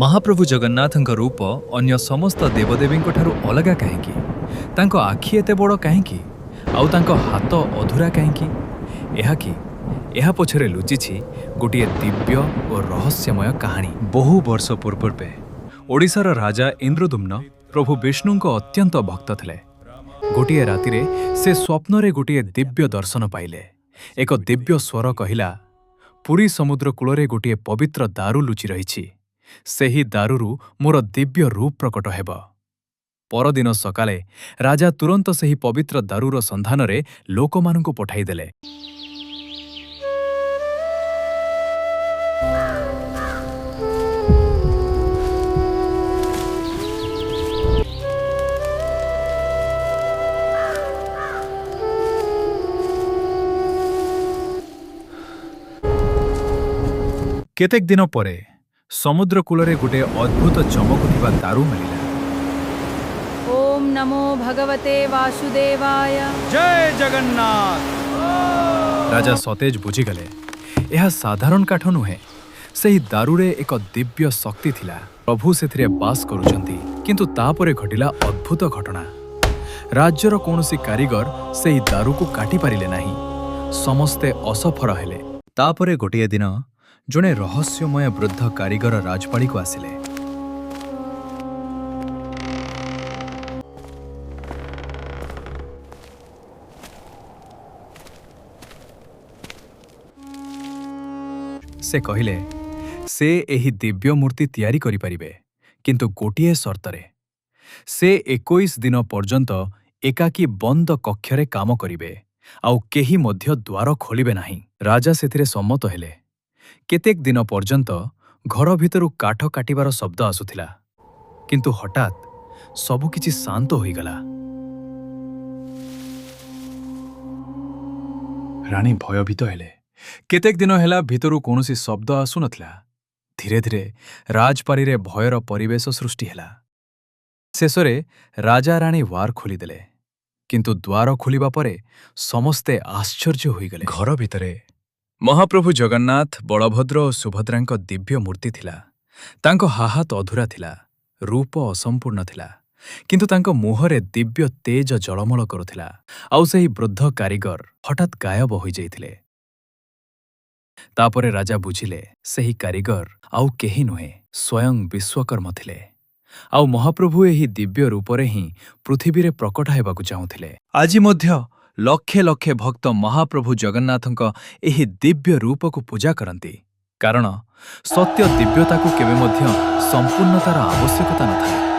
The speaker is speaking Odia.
ମହାପ୍ରଭୁ ଜଗନ୍ନାଥଙ୍କ ରୂପ ଅନ୍ୟ ସମସ୍ତ ଦେବଦେବୀଙ୍କଠାରୁ ଅଲଗା କାହିଁକି? ତାଙ୍କ ଆଖି ଏତେ ବଡ଼ କାହିଁକି? ଆଉ ତାଙ୍କ ହାତ ଅଧୁରା କାହିଁକି? ଏହା କି ଏହା ପଛରେ ଲୁଚିଛି ଗୋଟିଏ ଦିବ୍ୟ ଓ ରହସ୍ୟମୟ କାହାଣୀ। ବହୁ ବର୍ଷ ପୂର୍ବେ ଓଡ଼ିଶାର ରାଜା ଇନ୍ଦ୍ରଦ୍ୟୁମ୍ନ ପ୍ରଭୁ ବିଷ୍ଣୁଙ୍କ ଅତ୍ୟନ୍ତ ଭକ୍ତ ଥିଲେ। ଗୋଟିଏ ରାତିରେ ସେ ସ୍ୱପ୍ନରେ ଗୋଟିଏ ଦିବ୍ୟ ଦର୍ଶନ ପାଇଲେ। ଏକ ଦିବ୍ୟ ସ୍ୱର କହିଲା, ପୁରୀ ସମୁଦ୍ର କୂଳରେ ଗୋଟିଏ ପବିତ୍ର ଦାରୁ ଲୁଚି ରହିଛି। ସେହି ଦାରୁରୁ ମୋର ଦିବ୍ୟ ରୂପ ପ୍ରକଟ ହେବ। ପରଦିନ ସକାଳେ ରାଜା ତୁରନ୍ତ ସେହି ପବିତ୍ର ଦାରୁର ସନ୍ଧାନରେ ଲୋକମାନଙ୍କୁ ପଠାଇଦେଲେ। କେତେକ ଦିନ ପରେ ସମୁଦ୍ର କୂଳରେ ଗୋଟିଏ ଅଦ୍ଭୁତ ଚମକୁଥିବା ଦାରୁ ମିଳିଲା। ॐ नमो भगवते वासुदेवाय। ଜୟ ଜଗନ୍ନାଥ। ରାଜା ସତେଜ ବୁଝିଗଲେ, ଏହା ସାଧାରଣ କାଠ ନୁହେଁ। ସେହି ଦାରୁରେ ଏକ ଦିବ୍ୟ ଶକ୍ତି ଥିଲା। ପ୍ରଭୁ ସେଥିରେ ବାସ କରୁଛନ୍ତି। କିନ୍ତୁ ତାପରେ ଘଟିଲା ଅଦ୍ଭୁତ ଘଟଣା। ରାଜ୍ୟର କୌଣସି କାରିଗର ସେହି ଦାରୁକୁ କାଟିପାରିଲେ ନାହିଁ। ସମସ୍ତେ ଅସଫଳ ହେଲେ। ତାପରେ ଗୋଟିଏ ଦିନ ଜଣେ ରହସ୍ୟମୟ ବୃଦ୍ଧ କାରିଗର ରାଜପାଳିକୁ ଆସିଲେ। ସେ କହିଲେ, ସେ ଏହି ଦିବ୍ୟ ମୂର୍ତ୍ତି ତିଆରି କରିପାରିବେ, କିନ୍ତୁ ଗୋଟିଏ ସର୍ତ୍ତରେ। ସେ 21 ଦିନ ପର୍ଯ୍ୟନ୍ତ ଏକାକୀ ବନ୍ଦ କକ୍ଷରେ କାମ କରିବେ, ଆଉ କେହି ମଧ୍ୟ ଦ୍ୱାର ଖୋଲିବେ ନାହିଁ। ରାଜା ସେଥିରେ ସମ୍ମତ ହେଲେ। କେତେକ ଦିନ ପର୍ଯ୍ୟନ୍ତ ଘର ଭିତରୁ କାଠ କାଟିବାର ଶବ୍ଦ ଆସୁଥିଲା, କିନ୍ତୁ ହଠାତ୍ ସବୁକିଛି ଶାନ୍ତ ହୋଇଗଲା। ରାଣୀ ଭୟଭୀତ ହେଲେ। କେତେକ ଦିନ ହେଲା ଭିତରୁ କୌଣସି ଶବ୍ଦ ଆସୁନଥିଲା। ଧୀରେ ଧୀରେ ରାଜପାରୀରେ ଭୟର ପରିବେଶ ସୃଷ୍ଟି ହେଲା। ଶେଷରେ ରାଜା ରାଣୀ ଦ୍ୱାର ଖୋଲିଦେଲେ, କିନ୍ତୁ ଦ୍ୱାର ଖୋଲିବା ପରେ ସମସ୍ତେ ଆଶ୍ଚର୍ଯ୍ୟ ହୋଇଗଲେ। ଘର ଭିତରେ ମହାପ୍ରଭୁ ଜଗନ୍ନାଥ, ବଳଭଦ୍ର ଓ ସୁଭଦ୍ରାଙ୍କ ଦିବ୍ୟ ମୂର୍ତ୍ତି ଥିଲା। ତାଙ୍କ ହାହାତ ଅଧୁରା ଥିଲା, ରୂପ ଅସମ୍ପୂର୍ଣ୍ଣ ଥିଲା, କିନ୍ତୁ ତାଙ୍କ ମୁହଁରେ ଦିବ୍ୟ ତେଜ ଜଳମଳ କରୁଥିଲା। ଆଉ ସେହି ବୃଦ୍ଧ କାରିଗର ହଠାତ୍ ଗାୟବ ହୋଇଯାଇଥିଲେ। ତାପରେ ରାଜା ବୁଝିଲେ, ସେହି କାରିଗର ଆଉ କେହି ନୁହେଁ, ସ୍ୱୟଂ ବିଶ୍ୱକର୍ମ ଥିଲେ। ଆଉ ମହାପ୍ରଭୁ ଏହି ଦିବ୍ୟ ରୂପରେ ହିଁ ପୃଥିବୀରେ ପ୍ରକଟ ହେବାକୁ ଚାହୁଁଥିଲେ। ଆଜି ମଧ୍ୟ ଲକ୍ଷେ ଲକ୍ଷେ ଭକ୍ତ ମହାପ୍ରଭୁ ଜଗନ୍ନାଥଙ୍କ ଏହି ଦିବ୍ୟ ରୂପକୁ ପୂଜା କରନ୍ତି, କାରଣ ସତ୍ୟ ଦିବ୍ୟତାକୁ କେବେ ମଧ୍ୟ ସମ୍ପୂର୍ଣ୍ଣତାର ଆବଶ୍ୟକତା ନଥାଏ।